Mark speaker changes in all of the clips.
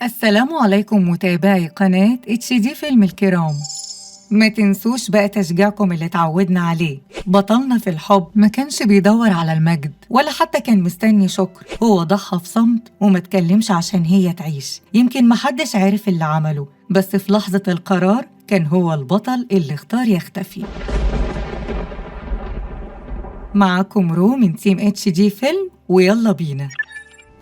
Speaker 1: السلام عليكم متابعي قناة HD فيلم الكرام. ما تنسوش بقى تشجيعكم اللي اتعودنا عليه. بطلنا في الحب ما كانش بيدور على المجد ولا حتى كان مستني شكر، هو ضحى في صمت وما تكلمش عشان هي تعيش. يمكن ما حدش عارف اللي عمله، بس في لحظة القرار كان هو البطل اللي اختار يختفي. معاكم رو من team HD فيلم، ويلا بينا.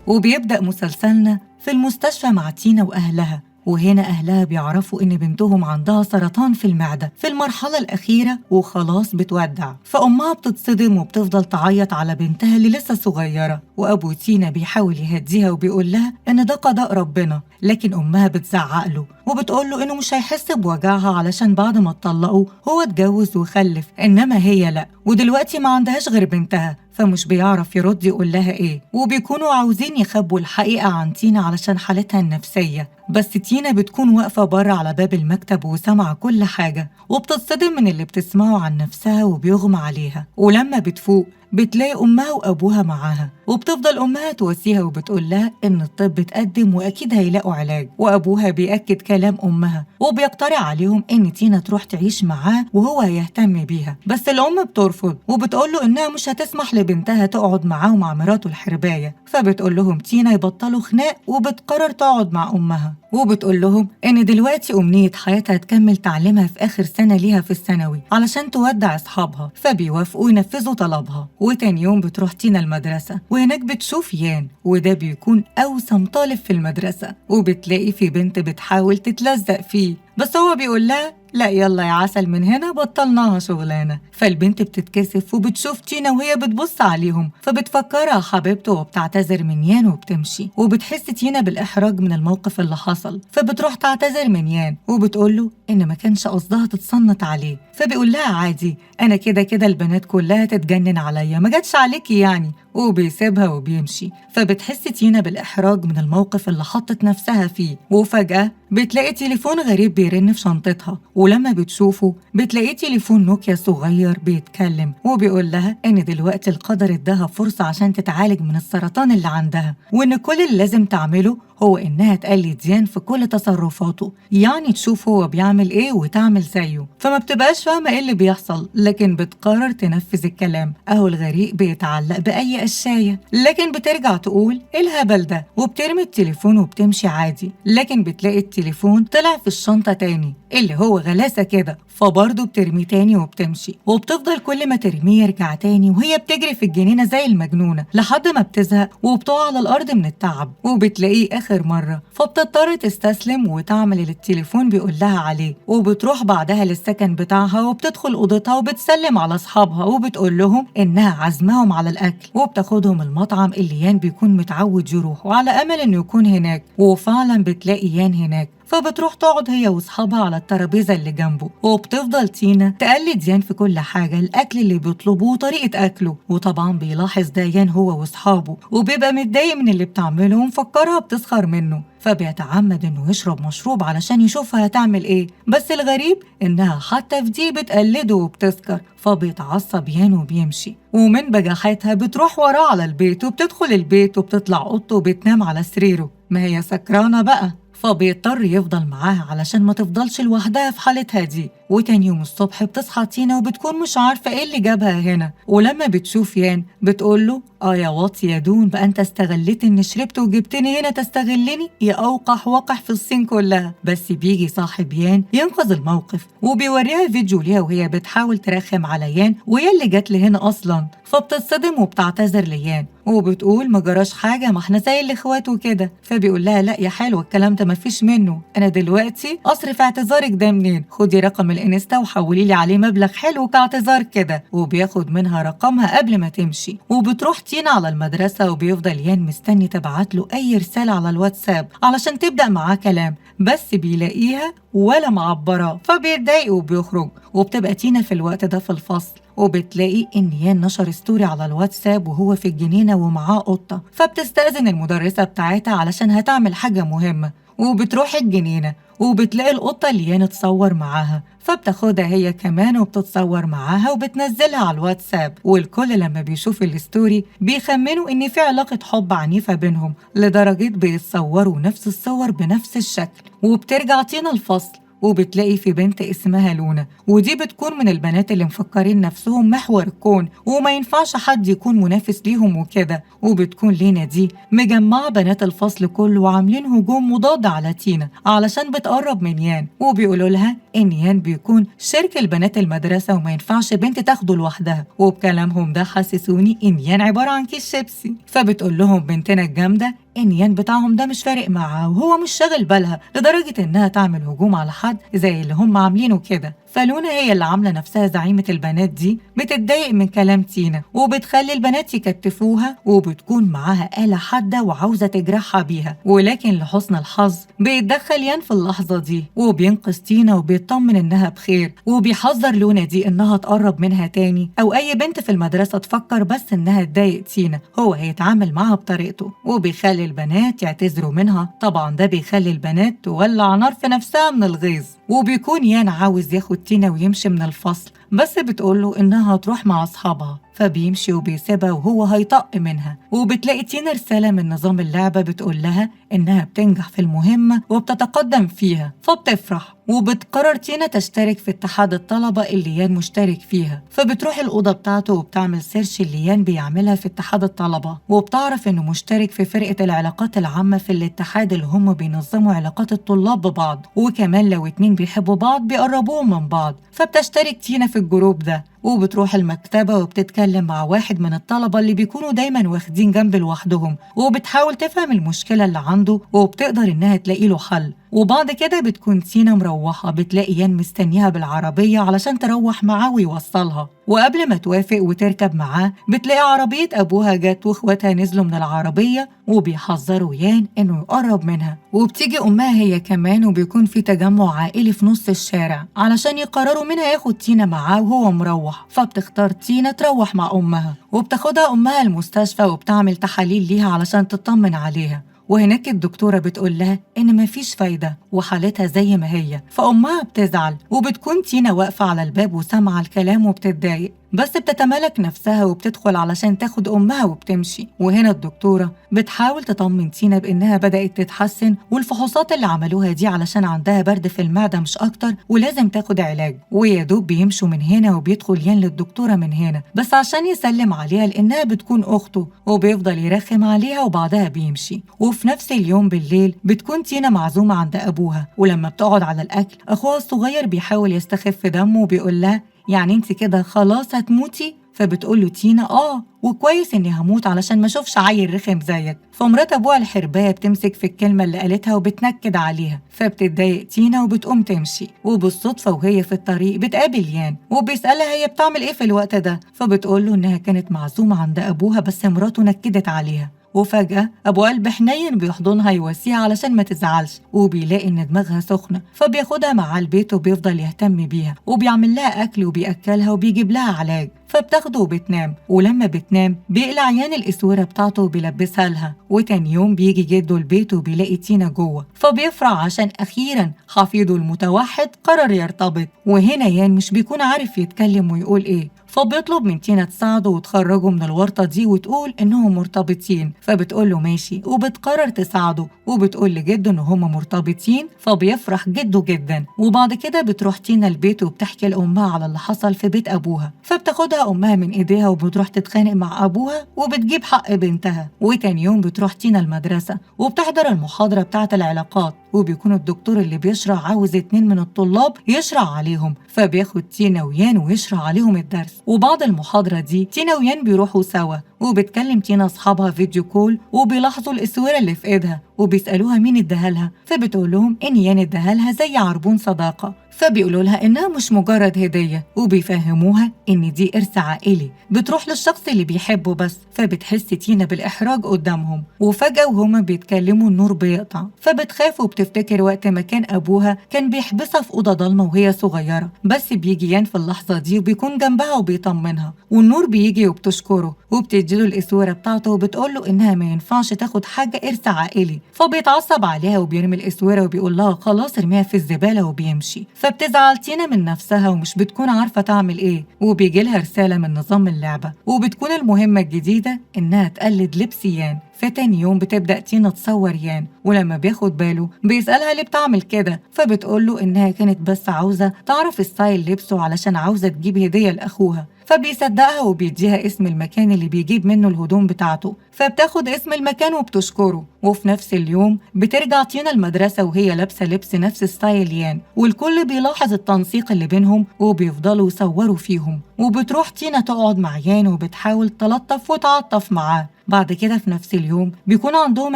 Speaker 1: وبيبدأ مسلسلنا في المستشفى مع تينا وأهلها، وهنا أهلها بيعرفوا إن بنتهم عندها سرطان في المعدة في المرحلة الأخيرة وخلاص بتودع. فأمها بتتصدم وبتفضل تعيط على بنتها اللي لسه صغيرة، وأبو تينا بيحاول يهديها وبيقول لها إن ده قضاء ربنا، لكن أمها بتزعق له وبتقول له إنه مش هيحس بوجعها علشان بعد ما اتطلقوا هو اتجوز وخلف، إنما هي لأ، ودلوقتي ما عندهاش غير بنتها، فمش بيعرف يرد يقول لها إيه. وبيكونوا عاوزين يخبوا الحقيقة عن تينا علشان حالتها النفسية، بس تينا بتكون واقفة بره على باب المكتب وسامعة كل حاجة، وبتتصدم من اللي بتسمعه عن نفسها وبيغمى عليها. ولما بتفوق بتلاقي أمها وأبوها معاها، وبتفضل أمها تواسيها وبتقول لها إن الطب اتقدم وأكيد هيلاقوا علاج، وأبوها بيأكد كلام أمها وبيقترح عليهم إن تينا تروح تعيش معاه وهو هيهتم بيها، بس الأم بترفض وبتقول له إنها مش هتسمح لبنتها تقعد معاه ومع مراته الحرباية. فبتقول لهم تينا يبطلوا خناق، وبتقرر تقعد مع أمها، وبتقول لهم إن دلوقتي أمنية حياتها تكمل تعليمها في آخر سنة ليها في الثانوي علشان تودع أصحابها، فبيوافقوا ينفذوا طلبها. وتاني يوم بتروح تينا المدرسة، وهناك بتشوف يان، وده بيكون أوسم طالب في المدرسة، وبتلاقي في بنت بتحاول تتلزق فيه، بس هو بيقول لها لا يلا يا عسل من هنا، بطلناها شغلانة. فالبنت بتتكسف وبتشوف تينا وهي بتبص عليهم، فبتفكرها حبيبته وبتعتذر من يان وبتمشي. وبتحس تينا بالإحراج من الموقف اللي حصل، فبتروح تعتذر من يان وبتقول له إن ما كانش قصدها تتصنت عليه، فبيقول لها عادي أنا كده كده البنات كلها تتجنن عليا، ما جاتش عليكي يعني، وبيسيبها وبيمشي. فبتحس تينا بالإحراج من الموقف اللي حطت نفسها فيه، وفجأة بتلاقي تليفون غريب بيرن في شنطتها، ولما بتشوفه بتلاقيه تليفون نوكيا صغير بيتكلم وبيقول لها إن دلوقتي القدر اداها فرصة عشان تتعالج من السرطان اللي عندها، وإن كل اللي لازم تعمله هو إنها تقلد يان في كل تصرفاته، يعني تشوف هو بيعمل إيه وتعمل زيه. فما بتبقاش فاهمة إيه اللي بيحصل، لكن بتقرر تنفذ الكلام. أهو الغريق بيتعلق بأي قشاية، لكن بترجع تقول إيه الهبل ده، وبترمي التليفون وبتمشي عادي، لكن بتلاقي التليفون طلع في الشنطة تاني اللي هو غلاسة كده، فبرضه بترميه تاني وبتمشي، وبتفضل كل ما ترميه يرجع تاني، وهي بتجري في الجنينة زي المجنونة لحد ما بتزهق وبتقع على الأرض من التعب، وبتلاقيه آخر مرة، فبتضطر تستسلم وتعمل اللي التليفون بيقول لها عليه. وبتروح بعدها للسكن بتاعها وبتدخل أوضتها وبتسلم على أصحابها وبتقول لهم إنها عزمهم على الأكل، وبتاخدهم المطعم اللي يان بيكون متعود يروح وعلى أمل إنه يكون هناك، وفعلا بتلاقي يان هناك، فبتروح تقعد هي واصحابها على الترابيزة اللي جنبه، وبتفضل تينا تقلد يان في كل حاجة، الاكل اللي بيطلبوه وطريقه اكله، وطبعا بيلاحظ ده يان هو واصحابه، وبيبقى متضايق من اللي بتعمله ومفكرها بتسخر منه، فبيتعمد انه يشرب مشروب علشان يشوفها هتعمل ايه، بس الغريب انها حتى في دي بتقلده وبتسكر، فبيتعصب يان وبيمشي. ومن بجاحتها بتروح وراه على البيت وبتدخل البيت وبتطلع اوضته وبتنام على سريره، ما هي سكرانه بقى، فبيضطر يفضل معاها علشان ما تفضلش لوحدها في حالتها دي. وتاني يوم الصبح بتصحى تينا وبتكون مش عارفة ايه اللي جابها هنا، ولما بتشوف يان بتقول له اه يا واطي يا دون بقى انت استغليت اني شربت وجبتني هنا تستغلني يا اوقح وقح في الصين كلها. بس بيجي صاحب يان ينقذ الموقف وبيوريها فيديو ليها وهي بتحاول ترخم على يان وهي اللي جت لهنا اصلا، فبتتصدم وبتعتذر ليان وبتقول ما جراش حاجة، ما احنا زي الاخوات وكده. فبيقول لها لا يا حلوة الكلام ده ما فيش منه، انا دلوقتي اصرف اعتذارك ده منين؟ خدي رقم الانستا وحولي لي عليه مبلغ حلو كاعتذار كده. وبياخد منها رقمها قبل ما تمشي، وبتروح تينا على المدرسة، وبيفضل يان مستني تبعت له اي رسالة على الواتساب علشان تبدا معاه كلام، بس بيلاقيها ولا معبرة، فبيتضايق وبيخرج. وبتبقى تينا في الوقت ده في الفصل، وبتلاقي إن يان نشر story على الواتساب وهو في الجنينة ومعاه قطة، فبتستأذن المدرسة بتاعتها علشان هتعمل حاجة مهمة، وبتروح الجنينة وبتلاقي القطة اللي يان اتصور معاها، فبتاخدها هي كمان وبتتصور معاها وبتنزلها على الواتساب. والكل لما بيشوف ال story بيخمنوا إن في علاقة حب عنيفة بينهم، لدرجة بيتصوروا نفس الصور بنفس الشكل. وبترجع تينا الفصل وبتلاقي في بنت اسمها لونا، ودي بتكون من البنات اللي مفكرين نفسهم محور الكون وما ينفعش حد يكون منافس ليهم وكده. وبتكون لينا دي مجمعة بنات الفصل كله وعاملين هجوم مضاد على تينا علشان بتقرب من يان، وبيقولوا لها إن يان بيكون شرك البنات المدرسة وما ينفعش بنت تاخده لوحدها. وبكلامهم ده حسسوني إن يان عبارة عن كيس شيبسي. فبتقول لهم بنتنا الجامدة إن يان بتاعهم ده مش فارق معاه وهو مش شاغل بالها لدرجة إنها تعمل هجوم على حد زي اللي هم عاملينه كده. فلونا هي اللي عاملة نفسها زعيمة البنات دي بتتضايق من كلام تينا وبتخلي البنات يكتفوها، وبتكون معاها آلة حادة وعاوزة تجرحها بيها. ولكن لحسن الحظ بيتدخل يان في اللحظة دي وبينقذ تينا وبيطمن إنها بخير، وبيحذر لونا دي إنها تقرب منها تاني أو أي بنت في المدرسة تفكر بس إنها تضايق تينا، هو هيتعامل معاها بطريقته. وبيخلي البنات يعتذروا منها، طبعا ده بيخلي البنات تولع نار في نفسها من الغيظ. وبيكون يان عاوز ياخد تينا ويمشي من الفصل، بس بتقوله إنها تروح مع أصحابها، فبيمشي وبيسيبها وهو هيطق منها. وبتلاقي تينا رسالة من نظام اللعبة بتقول لها إنها بتنجح في المهمة وبتتقدم فيها، فبتفرح. وبتقرر تينا تشترك في اتحاد الطلبة اللي يان مشترك فيها، فبتروح الأوضة بتاعته وبتعمل search اللي يان بيعملها في اتحاد الطلبة، وبتعرف إنه مشترك في فرقة العلاقات العامة في الاتحاد اللي هم بينظموا علاقات الطلاب ببعض، وكمان لو اتنين بيحبوا بعض بيقربوهم من بعض. فبتشترك تينا في ال group ده، وبتروح المكتبة وبتتكلم مع واحد من الطلبة اللي بيكونوا دايما واخدين جنب لوحدهم، وبتحاول تفهم المشكلة اللي عنده وبتقدر إنها تلاقي له حل. وبعد كده بتكون تينا مروحة، بتلاقي يان مستنيها بالعربية علشان تروح معاه ويوصلها. وقبل ما توافق وتركب معاه بتلاقي عربية أبوها جت وإخواتها نزلوا من العربية وبيحذروا يان إنه يقرب منها. وبتيجي أمها هي كمان، وبيكون في تجمع عائلي في نص الشارع علشان يقرروا مين هياخد تينا معاه وهو مروح. فبتختار تينا تروح مع أمها، وبتاخدها أمها المستشفى وبتعمل تحاليل ليها علشان تطمن عليها. وهناك الدكتورة بتقول لها إن مفيش فايدة وحالتها زي ما هي، فأمها بتزعل. وبتكون تينا واقفة على الباب وسامعة الكلام وبتتضايق، بس بتتمالك نفسها وبتدخل علشان تاخد أمها وبتمشي. وهنا الدكتورة بتحاول تطمن تينا بإنها بدأت تتحسن، والفحوصات اللي عملوها دي علشان عندها برد في المعدة مش أكتر ولازم تاخد علاج. ويا دوب بيمشوا من هنا وبيدخل يان للدكتورة من هنا بس عشان يسلم عليها لإنها بتكون أخته، وبيفضل يرخم عليها وبعدها بيمشي. وفي نفس اليوم بالليل بتكون تينا معزومة عند أبوها، ولما بتقعد على الأكل أخوها الصغير بيحاول يستخف دمه وبيقول لها يعني انت كده خلاص هتموتي؟ فبتقول له تينا اه وكويس اني هموت علشان ما اشوفش عيل رخم زيك. فمرات ابوها الحربايه بتمسك في الكلمه اللي قالتها وبتنكد عليها، فبتتضايق تينا وبتقوم تمشي. وبالصدفه وهي في الطريق بتقابل يان وبيسالها هي بتعمل ايه في الوقت ده، فبتقول له انها كانت معزومه عند ابوها بس مراته نكدت عليها. وفجأة أبو قلب حنين بيحضنها يواسيها علشان ما تزعلش، وبيلاقي إن دماغها سخنة فبياخدها معاه البيت وبيفضل يهتم بيها وبيعمل لها أكل وبيأكلها وبيجيب لها علاج. فبتاخده وبتنام، ولما بتنام بيقلع يان الإسورة بتاعته وبيلبسها لها. وتاني يوم بيجي جده البيت وبيلاقي تينا جوه، فبيفرح عشان أخيرا حفيده المتوحد قرر يرتبط. وهنا يان مش بيكون عارف يتكلم ويقول إيه، فبيطلب من تينا تساعده وتخرجه من الورطة دي وتقول إنهم مرتبطين، فبتقول له ماشي وبتقرر تساعده وبتقول لجده إن هما مرتبطين، فبيفرح جده جدا. وبعد كده بتروح تينا البيت وبتحكي لأمها على اللي حصل في بيت أبوها، فبتاخدها أمها من إيديها وبتروح تتخانق مع أبوها وبتجيب حق بنتها. وتاني يوم بتروح تينا المدرسة وبتحضر المحاضرة بتاعة العلاقات، وبيكون الدكتور اللي بيشرح عاوز 2 من الطلاب يشرح عليهم، فبياخد تينا ويان ويشرح عليهم الدرس. وبعد المحاضرة دي تينا ويان بيروحوا سوا، وبتكلم تينا أصحابها video call وبيلاحظوا الإسورة اللي في إيدها وبيسألوها مين اداها لها، فبتقول لهم إن يان اداها لها زي عربون صداقة، فبيقولوا لها إنها مش مجرد هدية وبيفهموها إن دي إرث عائلي بتروح للشخص اللي بيحبه بس. فبتحس تينا بالإحراج قدامهم، وفجأة وهما بيتكلموا النور بيقطع، فبتخاف وبتفتكر وقت ما كان أبوها كان بيحبسها في أوضة ضلمة وهي صغيرة، بس بيجي يان في اللحظة دي وبيكون جنبها وبيطمنها، والنور بيجي وبتشكره. وبتديله الاسوره بتاعته وبتقول له انها ما ينفعش تاخد حاجة ارث عائلي، فبيتعصب عليها وبيرمي الاسوره وبيقول لها خلاص ارميها في الزبالة وبيمشي. فبتزعل تينا من نفسها ومش بتكون عارفه تعمل ايه، وبيجي لها رسالة من نظام اللعبة وبتكون المهمة الجديدة انها تقلد لبس يان. فتاني يوم بتبدأ تينا تصور يان، ولما بياخد باله بيسألها ليه بتعمل كده، فبتقول له إنها كانت بس عاوزة تعرف style لبسه علشان عاوزة تجيب هدية لأخوها، فبيصدقها وبيديها اسم المكان اللي بيجيب منه الهدوم بتاعته، فبتاخد اسم المكان وبتشكره. وفي نفس اليوم بترجع تينا المدرسة وهي لابسة لبس نفس style يان، والكل بيلاحظ التنسيق اللي بينهم وبيفضلوا يصوروا فيهم. وبتروح تينا تقعد مع يان وبتحاول تلطف وتعطف معاه. بعد كده في نفس اليوم بيكون عندهم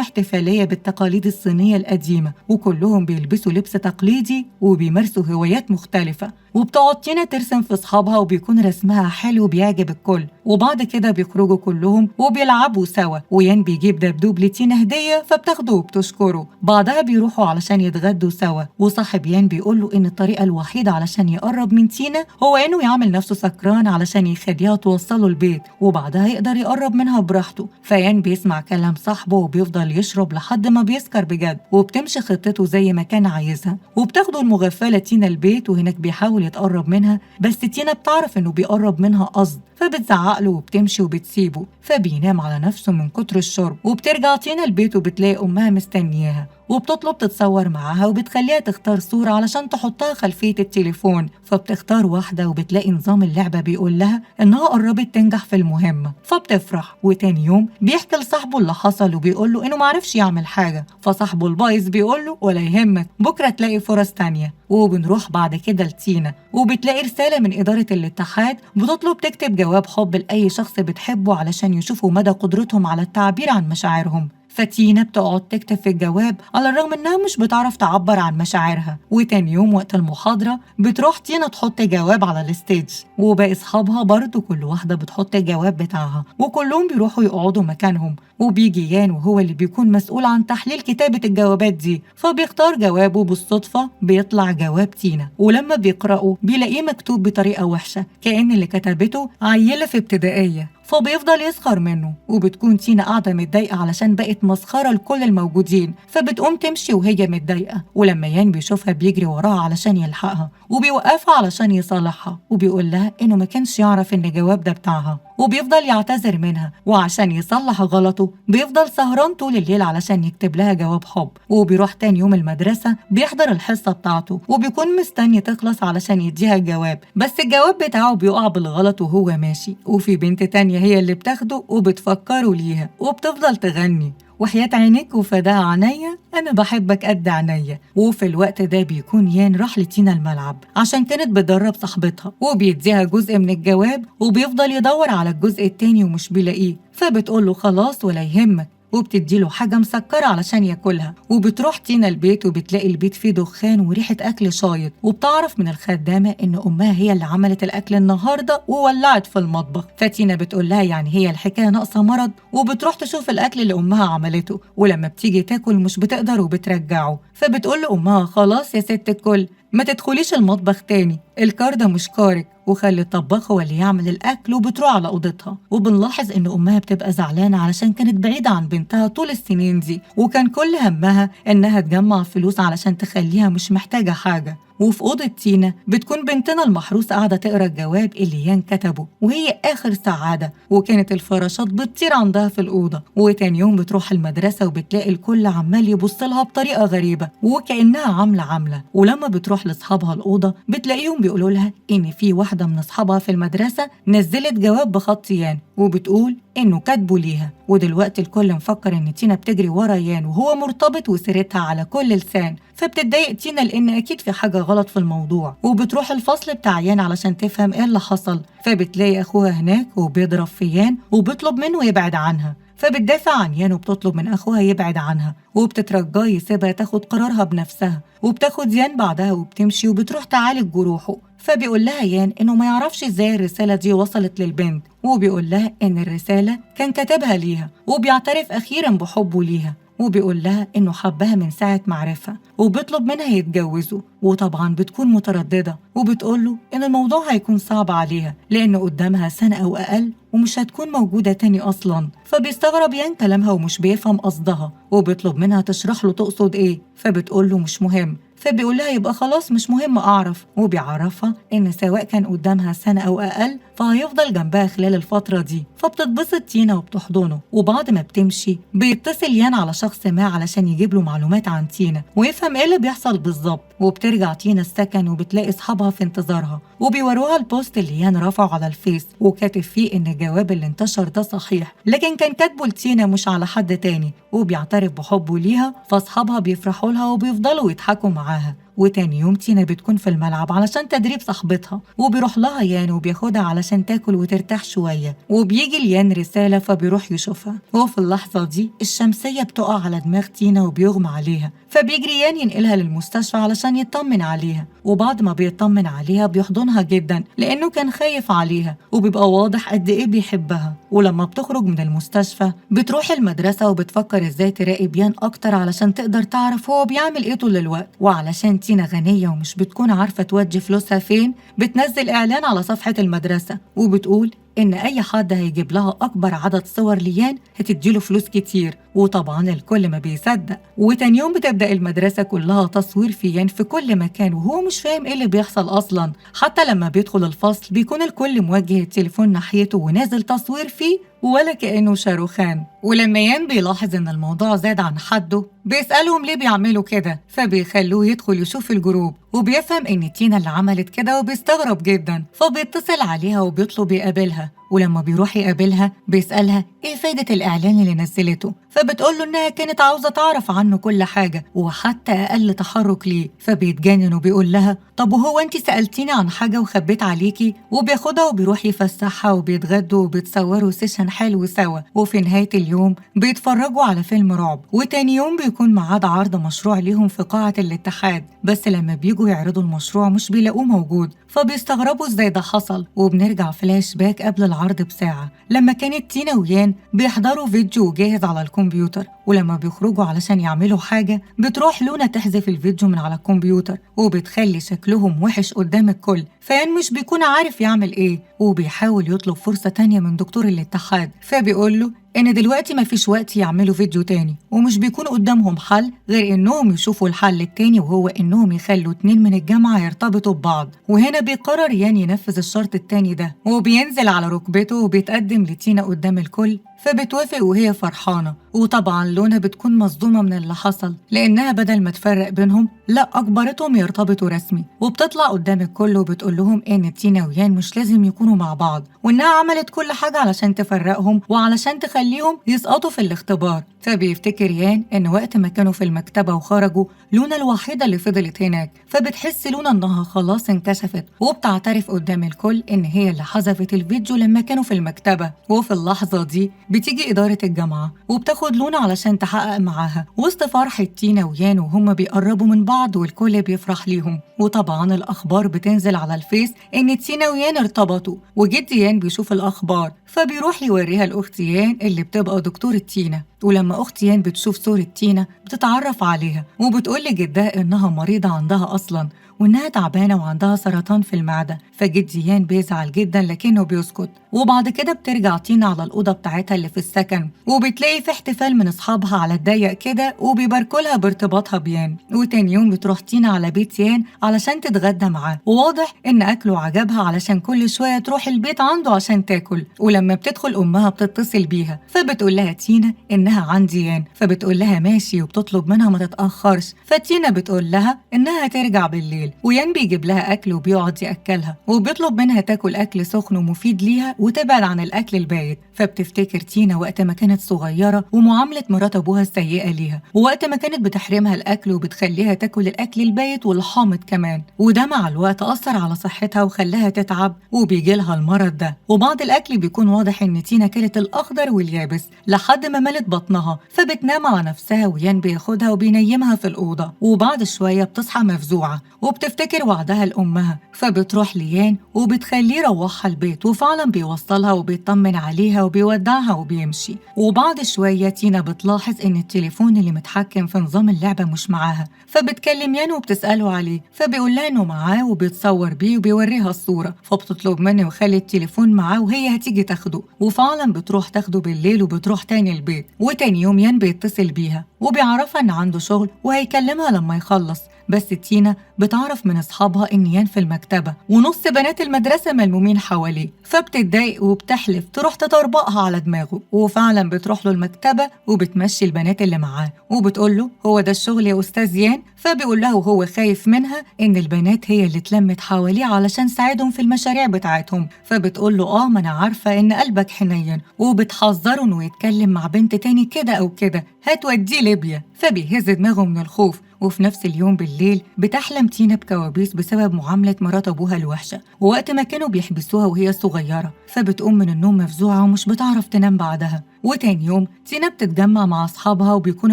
Speaker 1: احتفالية بالتقاليد الصينية القديمة، وكلهم بيلبسوا لبس تقليدي وبيمارسوا هوايات مختلفة. وبتقعد تينا ترسم في أصحابها وبيكون رسمها حلو بيعجب الكل. وبعد كده بيخرجوا كلهم وبيلعبوا سوا، ويان بيجيب دبدوب لتينا هدية فبتاخده وبتشكره. بعدها بيروحوا علشان يتغدوا سوا، وصاحب يان بيقول له إن الطريقة الوحيدة علشان يقرب من تينا هو إنه يعمل نفسه سكران علشان يخليها توصله البيت، وبعدها يقدر يقرب منها براحته. فيان بيسمع كلام صاحبه وبيفضل يشرب لحد ما بيسكر بجد، وبتمشي خطته زي ما كان عايزها. وبتاخده المغفلة تينا البيت، وهناك بيحاول يتقرب منها، بس تينا بتعرف انه بيقرب منها قصد، فبتزعق له وبتمشي وبتسيبه، فبينام على نفسه من كتر الشرب. وبترجع تينا البيت وبتلاقي امها مستنياها، وبتطلب تتصور معاها وبتخليها تختار صورة علشان تحطها خلفية التليفون، فبتختار واحدة وبتلاقي نظام اللعبة بيقول لها إنها قربت تنجح في المهمة، فبتفرح. وتاني يوم بيحكي لصاحبه اللي حصل وبيقول له إنه معرفش يعمل حاجة، فصاحبه البايظ بيقول له ولا يهمك بكرة تلاقي فرص تانية. وبنروح بعد كده لتينا، وبتلاقي رسالة من إدارة الاتحاد بتطلب تكتب جواب حب لأي شخص بتحبه علشان يشوفوا مدى قدرتهم على التعبير عن مشاعرهم. فتينا بتقعد تكتب في الجواب على الرغم انها مش بتعرف تعبر عن مشاعرها. وتاني يوم وقت المحاضرة بتروح تينا تحط جواب على ال stage، وباقي اصحابها برضو كل واحدة بتحط الجواب بتاعها، وكلهم بيروحوا يقعدوا مكانهم. وبيجي يان وهو اللي بيكون مسؤول عن تحليل كتابة الجوابات دي، فبيختار جوابه بالصدفة بيطلع جواب تينا، ولما بيقرأه بيلاقيه مكتوب بطريقة وحشة كأن اللي كتبته عيلة في ابتدائية، فبيفضل يسخر منه. وبتكون تينا قاعدة متضايقة علشان بقت مسخرة لكل الموجودين، فبتقوم تمشي وهي متضايقة. ولما يان بيشوفها بيجري وراها علشان يلحقها، وبيوقفها علشان يصالحها، وبيقول لها إنه ما كانش يعرف إن الجواب ده بتاعها، وبيفضل يعتذر منها. وعشان يصلح غلطه بيفضل سهران طول الليل علشان يكتب لها جواب حب. وبيروح تاني يوم المدرسة بيحضر الحصة بتاعته، وبيكون مستني تخلص علشان يديها الجواب، بس الجواب بتاعه بيقع بالغلط وهو ماشي، وفي بنت تانية هي اللي بتاخده وبتفكره ليها، وبتفضل تغني وحياة عينيك وفداها عينيا أنا بحبك قد عينيا. وفي الوقت ده بيكون يان راح لتينا الملعب عشان كانت بتدرب صاحبتها، وبيديها جزء من الجواب، وبيفضل يدور على الجزء التاني ومش بيلاقيه، فبتقوله خلاص ولا يهمك، وبتديله حاجة مسكرة علشان ياكلها. وبتروح تينا البيت وبتلاقي البيت فيه دخان وريحة أكل شايط، وبتعرف من الخدامة إن أمها هي اللي عملت الأكل النهاردة وولعت في المطبخ. فتينا بتقول لها يعني هي الحكاية ناقصة مرض، وبتروح تشوف الأكل اللي أمها عملته، ولما بتيجي تاكل مش بتقدر وبترجعه، فبتقول لأمها خلاص يا ست الكل ما تدخليش المطبخ تاني، الكار ده مش كارك، وخلي الطباخ هو اللي يعمل الأكل. وبتروح على أوضتها. وبنلاحظ إن أمها بتبقى زعلانة علشان كانت بعيدة عن بنتها طول السنين دي، وكان كل همها إنها تجمع فلوس علشان تخليها مش محتاجة حاجة. وفي أوضة تينا بتكون بنتنا المحروسة قاعدة تقرا الجواب اللي يان كتبه وهي آخر سعادة، وكانت الفراشات بتطير عندها في الأوضة. وتاني يوم بتروح المدرسة وبتلاقي الكل عمال يبص لها بطريقة غريبة وكأنها عاملة. ولما بتروح لأصحابها الأوضة بتلاقيهم بيقولوا لها إن في واحدة من أصحابها في المدرسة نزلت جواب بخط يان وبتقول إنه كاتبه ليها. ودلوقتي الكل مفكر إن تينا بتجري ورا يان وهو مرتبط وسيرتها على كل لسان، فبتتضايق تينا لأن أكيد في حاجة غلط في الموضوع. وبتروح الفصل بتاع يان علشان تفهم إيه اللي حصل، فبتلاقي أخوها هناك وبيضرب في يان وبيطلب منه يبعد عنها، فبتدافع عن يان وبتطلب من أخوها يبعد عنها، وبتترجاه يسيبها تاخد قرارها بنفسها. وبتاخد يان بعدها وبتمشي وبتروح تعالج جروحه، فبيقول لها يان إنه ما يعرفش إزاي الرسالة دي وصلت للبنت، وبيقول لها إن الرسالة كان كاتبها ليها، وبيعترف أخيرا بحبه ليها. وبيقول لها إنه حبها من ساعة ما عرفها وبيطلب منها يتجوزوا. وطبعا بتكون مترددة وبتقول له إن الموضوع هيكون صعب عليها لأن قدامها سنة أو أقل ومش هتكون موجودة تاني أصلا. فبيستغرب يان كلامها ومش بيفهم قصدها وبيطلب منها تشرح له تقصد إيه، فبتقول له مش مهم. فبيقول لها يبقى خلاص مش مهم أعرف، وبيعرفها إن سواء كان قدامها سنة أو أقل فهيفضل جنبها خلال الفترة دي. فبتتبسط تينا وبتحضنه. وبعد ما بتمشي بيتصل يان على شخص ما علشان يجيب له معلومات عن تينا ويفهم إيه اللي بيحصل بالظبط. وبترجع تينا السكن وبتلاقي أصحابها في انتظارها وبيوروها ال post اللي يان رفعه على الفيس وكاتب فيه إن الجواب اللي انتشر ده صحيح، لكن كان كاتبه لتينا مش على حد تاني، وبيعترف بحبه ليها. فأصحابها بيفرحوا لها وبيفضلوا يضحكوا معاها. وتاني يوم تينا بتكون في الملعب علشان تدريب صاحبتها، وبيروح لها يان وبياخدها علشان تاكل وترتاح شوية. وبيجي ليان رسالة فبيروح يشوفها، وفي اللحظة دي الشمسية بتقع على دماغ تينا وبيغمى عليها، فبيجري يان ينقلها للمستشفى علشان يطمن عليها. وبعد ما بيطمن عليها بيحضنها جدا لأنه كان خايف عليها وبيبقى واضح قد إيه بيحبها. ولما بتخرج من المستشفى بتروح المدرسة وبتفكر إزاي تراقب يان أكتر علشان تقدر تعرف هو بيعمل إيه طول الوقت. وعلشان تينا غنية ومش بتكون عارفة تودي فلوسها فين، بتنزل إعلان على صفحة المدرسة وبتقول إن أي حد هيجيب لها أكبر عدد صور ليان هتديله فلوس كتير، وطبعا الكل ما بيصدق. وتاني يوم بتبدأ المدرسة كلها تصوير في يان في كل مكان وهو مش فاهم إيه اللي بيحصل أصلا. حتى لما بيدخل الفصل بيكون الكل موجه التليفون ناحيته ونازل تصوير فيه ولا كأنه شاروخان. ولما يان بيلاحظ إن الموضوع زاد عن حده بيسألهم ليه بيعملوا كده، فبيخلوه يدخل يشوف ال group وبيفهم إن تينا اللي عملت كده وبيستغرب جدا، فبيتصل عليها وبيطلب يقابلها. ولما بيروح يقابلها بيسألها إيه فايدة الإعلان اللي نزلته، فبتقوله إنها كانت عاوزة تعرف عنه كل حاجة وحتى أقل تحرك ليه. فبيتجنن وبيقول لها طب وهو أنت سألتيني عن حاجة وخبيت عليكي؟ وبياخدها وبيروح يفسحها وبيتغدوا وبيتصوروا session حلو سوا. وفي نهاية اليوم بيتفرجوا على فيلم رعب. وتاني يوم بيكون ميعاد عرض مشروع ليهم في قاعة الاتحاد، بس لما بيجوا يعرضوا المشروع مش بيلاقوه موجود، فبيستغربوا ازاي ده حصل. وبنرجع فلاش باك قبل العرض بساعة لما كانت تينا ويان بيحضروا فيديو جاهز على الكمبيوتر، ولما بيخرجوا علشان يعملوا حاجة بتروح لونا تحذف الفيديو من على الكمبيوتر وبتخلي شكلهم وحش قدام الكل. فيان مش بيكون عارف يعمل ايه وبيحاول يطلب فرصة تانية من دكتور الاتحاد، فبيقول له إن دلوقتي مفيش وقت يعملوا فيديو تاني ومش بيكون قدامهم حل غير إنهم يشوفوا الحل التاني، وهو إنهم يخلوا 2 من الجامعة يرتبطوا ببعض. وهنا بيقرر يان ينفذ الشرط التاني ده وبينزل على ركبته وبيتقدم لتينا قدام الكل، فبتوافق وهي فرحانة. وطبعا لونا بتكون مصدومة من اللي حصل لأنها بدل ما تفرق بينهم لا أجبرتهم يرتبطوا رسمي، وبتطلع قدام الكل وبتقول لهم إن تينا ويان مش لازم يكونوا مع بعض وإنها عملت كل حاجة علشان تفرقهم وعلشان تخليهم يسقطوا في الاختبار. فبيفتكر يان إن وقت ما كانوا في المكتبة وخرجوا لونا الوحيدة اللي فضلت هناك، فبتحس لونا إنها خلاص انكشفت وبتعترف قدام الكل إن هي اللي حذفت الفيديو لما كانوا في المكتبة. وفي اللحظة دي بتيجي إدارة الجامعة وبتاخد لونا علشان تحقق معاها، وسط فرحة تينا ويان وهم بيقربوا من بعض والكل بيفرح ليهم. وطبعا الأخبار بتنزل على الفيس إن تينا ويان ارتبطوا، وجد يان بيشوف الأخبار فبيروح يوريها لأخت يان اللي بتبقى دكتورة تينا. ولما أخت يان بتشوف صورة تينا بتتعرف عليها وبتقول لجدها إنها مريضة عندها أصلا وإنها تعبانة وعندها سرطان في المعدة، فجد يان بيزعل جدا لكنه بيسكت. وبعد كده بترجع تينا على الأوضة بتاعتها اللي في السكن وبتلاقي في احتفال من أصحابها على الضيق كده وبيباركوا لها بارتباطها بيان. وتاني يوم بتروح تينا على بيت يان علشان تتغدى معاه، وواضح إن أكله عجبها علشان كل شوية تروح البيت عنده عشان تاكل. ولما بتدخل أمها بتتصل بيها فبتقول لها تينا إنها عند يان، فبتقول لها ماشي وبتطلب منها ما تتأخرش، فتينا بتقول لها إنها ترجع بالليل. ويان بيجيب لها أكل وبيقعد يأكلها وبيطلب منها تاكل أكل سخن ومفيد ليها وتبعد عن الأكل البايت. فبتفتكر تينا وقت ما كانت صغيرة ومعاملة مرات أبوها السيئة ليها، ووقت ما كانت بتحرمها الأكل وبتخليها تاكل الأكل البايت والحامض كمان، وده مع الوقت أثر على صحتها وخلاها تتعب وبيجي لها المرض ده. وبعد الأكل بيكون واضح إن تينا كلت الأخضر واليابس لحد ما ملت بطنها، فبتنام على نفسها ويان بياخدها وبينيمها في الأوضة. وبعد شوية بتصحى مفزوعة وبتفتكر وعدها لأمها، فبتروح ليان وبتخليه يروحها البيت، وفعلا بيوصلها وبيطمن عليها وبيودعها وبيمشي. وبعد شوية تينا بتلاحظ إن التليفون اللي متحكم في نظام اللعبة مش معاها، فبتكلم يان وبتسأله عليه، فبيقول لها إنه معاه وبيتصور بيه وبيوريها الصورة، فبتطلب منه يخلي التليفون معاه وهي هتيجي تاخده، وفعلا بتروح تاخده بالليل وبتروح تاني البيت. وتاني يوم يان بيتصل بيها وبيعرفها إن عنده شغل وهيكلمها لما يخلص، بس تينا بتعرف من أصحابها إن يان في المكتبة ونص بنات المدرسة ملمومين حواليه، فبتتضايق وبتحلف تروح تطربقها على دماغه، وفعلا بتروح له المكتبة وبتمشي البنات اللي معاه وبتقول له هو ده الشغل يا أستاذ يان؟ فبيقول لها وهو خايف منها إن البنات هي اللي اتلمت حواليه علشان تساعدهم في المشاريع بتاعتهم، فبتقول له آه ما أنا عارفة إن قلبك حنين، وبتحذره إنه يتكلم مع بنت تاني كده أو كده هتوديه ليبيا، فبيهز دماغه من الخوف. وفي نفس اليوم بالليل بتحلم تينا بكوابيس بسبب معاملة مرات أبوها الوحشة ووقت ما كانوا بيحبسوها وهي صغيرة، فبتقوم من النوم مفزوعة ومش بتعرف تنام بعدها. وتاني يوم تينا بتتجمع مع أصحابها وبيكون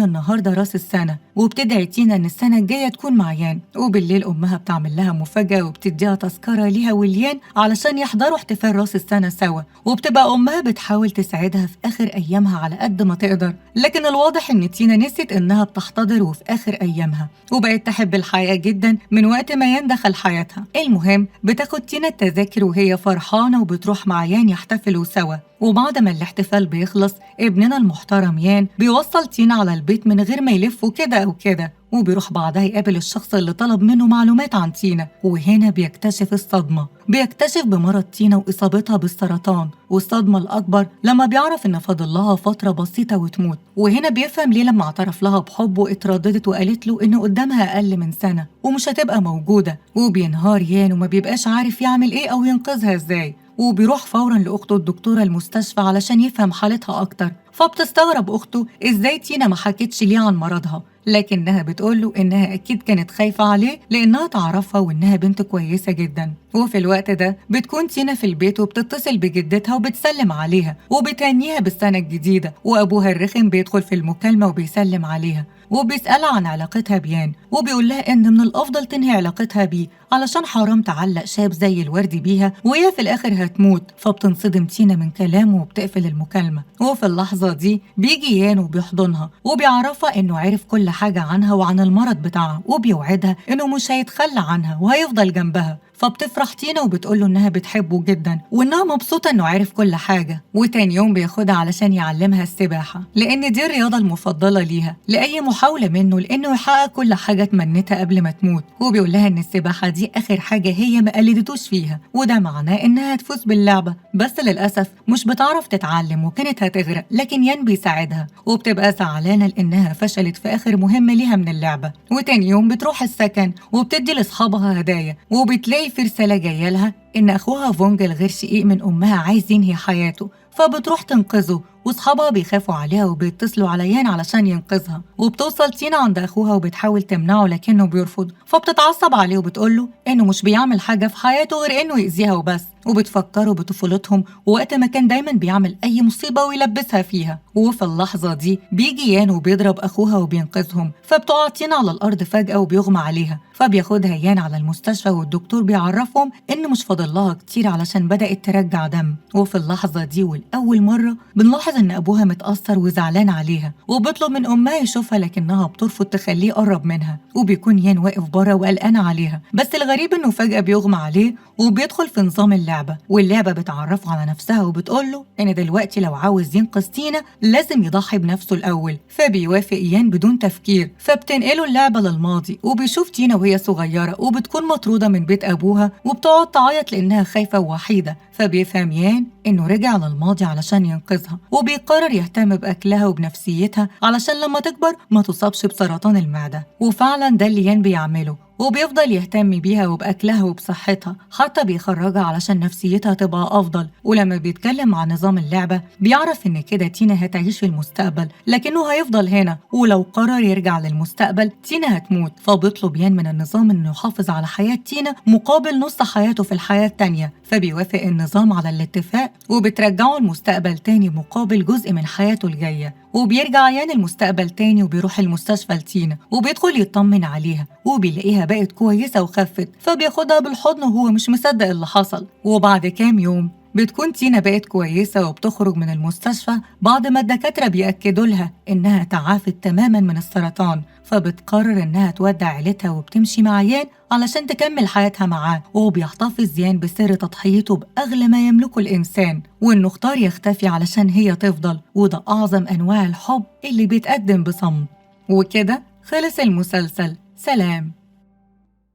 Speaker 1: النهاردة راس السنة، وبتدعي تينا إن السنة الجاية تكون مع يان. وبالليل أمها بتعمل لها مفاجأة وبتديها تذكرة ليها وليان علشان يحضروا احتفال راس السنة سوا، وبتبقى أمها بتحاول تساعدها في آخر أيامها على قد ما تقدر، لكن الواضح إن تينا نسيت إنها بتحتضر وفي آخر أيامها، وبقت تحب الحياة جدا من وقت ما يان دخل حياتها. المهم بتاخد تينا التذاكر وهي فرحانة وبتروح مع يان يحتفلوا سوا. وبعد ما الاحتفال بيخلص ابننا المحترم يان بيوصل تينا على البيت من غير ما يلفوا كده أو كده، وبيروح بعدها يقابل الشخص اللي طلب منه معلومات عن تينا، وهنا بيكتشف الصدمة، بيكتشف بمرض تينا وإصابتها بالسرطان، والصدمة الأكبر لما بيعرف إن فاضل لها فترة بسيطة وتموت. وهنا بيفهم ليه لما اعترف لها بحبه اترددت وقالت له إن قدامها أقل من سنة ومش هتبقى موجودة، وبينهار يان وما بيبقاش عارف يعمل إيه أو ينقذها إزاي، وبيروح فورا لأخته الدكتورة المستشفى علشان يفهم حالتها أكتر. فبتستغرب أخته إزاي تينا ما حكتش ليه عن مرضها، لكنها بتقوله إنها أكيد كانت خايفة عليه لأنها تعرفها وإنها بنت كويسة جدا. وفي الوقت ده بتكون تينا في البيت وبتتصل بجدتها وبتسلم عليها وبتهنيها بالسنة الجديدة، وأبوها الرخم بيدخل في المكالمة وبيسلم عليها وبيسألها عن علاقتها بيان، وبيقول لها إن من الأفضل تنهي علاقتها بيه علشان حرام تعلق شاب زي الورد بيها وهي في الآخر هتموت. فبتنصدم تينا من كلامه وبتقفل المكالمة. وفي اللحظة دي بيجي يان وبيحضنها وبيعرفها إنه عرف كل حاجة عنها وعن المرض بتاعها، وبيوعدها إنه مش هيتخلى عنها وهيفضل جنبها. فبتفرح تينا وبتقوله إنها بتحبه جدا وإنها مبسوطة إنه عرف كل حاجة. وتاني يوم بياخدها علشان يعلمها السباحة لأن دي الرياضة المفضلة ليها، لأي محاولة منه لأنه يحقق كل حاجة تمنتها قبل ما تموت. وبيقول لها إن السباحة دي آخر حاجة هي ما قلدتوش فيها، وده معناه إنها هتفوز باللعبة، بس للأسف مش بتعرف تتعلم وكانت هتغرق، لكن يان بيساعدها وبتبقى زعلانة لأنها فشلت في آخر مهمة ليها من اللعبة. وتاني يوم بتروح السكن وبتدي لأصحابها هدايا، وبتلاقي في رسالة جاية لها إن أخوها فونج الغير شقيق من أمها عايز ينهي حياته، فبتروح تنقذه وأصحابها بيخافوا عليها وبيتصلوا على يان علشان ينقذها. وبتوصل تينا عند أخوها وبتحاول تمنعه لكنه بيرفض، فبتتعصب عليه وبتقوله إنه مش بيعمل حاجة في حياته غير إنه يأذيها وبس، وبتفكره بطفولتهم ووقت ما كان دايما بيعمل أي مصيبة ويلبسها فيها. وفي اللحظة دي بيجي يان وبيضرب أخوها وبينقذهم، فبتقع تينا على الأرض فجأة وبيغمى عليها، فبياخدها يان على المستشفى والدكتور بيعرفهم إن مش فاضل لها كتير علشان بدأت ترجع دم. وفي اللحظة دي والأول مرة بنلاحظ إن أبوها متأثر وزعلان عليها، وبيطلب من أمها يشوفها لكنها بترفض تخليه يقرب منها، وبيكون يان واقف بره وقلقان عليها، بس الغريب إنه فجأة بيغمى عليه وبيدخل في نظام اللعبة، واللعبة بتعرفه على نفسها وبتقوله إن دلوقتي لو عاوز ينقذ تينا لازم يضحي بنفسه الأول، فبيوافق يان بدون تفكير. فبتنقله اللعبة للماضي وبيشوف تينا وهي صغيرة وبتكون مطرودة من بيت أبوها وبتقعد تعيط لأنها خايفة ووحيدة، فبيفهم يان إنه رجع للماضي علشان ينقذها، وبيقرر يهتم بأكلها وبنفسيتها علشان لما تكبر ما تصابش بسرطان المعدة. وفعلا ده اللي يان بيعمله، وبيفضل يهتم بيها وبأكلها وبصحتها، حتى بيخرجها علشان نفسيتها تبقى أفضل. ولما بيتكلم عن نظام اللعبة بيعرف إن كده تينا هتعيش في المستقبل لكنه هيفضل هنا، ولو قرر يرجع للمستقبل تينا هتموت. فبيطلب يان من النظام إنه يحافظ على حياة تينا مقابل نص حياته في الحياة التانية، فبيوافق النظام على الاتفاق وبترجعه المستقبل تاني مقابل جزء من حياته الجاية. وبيرجع يان المستقبل تاني وبيروح المستشفى لتينا، وبيدخل يطمن عليها وبيلاقيها بقت كويسة وخفت، فبياخدها بالحضن وهو مش مصدق اللي حصل. وبعد كام يوم بتكون تينا بقت كويسة وبتخرج من المستشفى بعد ما الدكاترة بيأكدوا لها إنها تعافت تماما من السرطان، فبتقرر إنها تودع عيلتها وبتمشي مع يان علشان تكمل حياتها معاه. وبيحتفظ يان بسر تضحيته بأغلى ما يملكه الإنسان، وإنه اختار يختفي علشان هي تفضل، وده أعظم أنواع الحب اللي بيتقدم بصمت. وكده خلص المسلسل. سلام.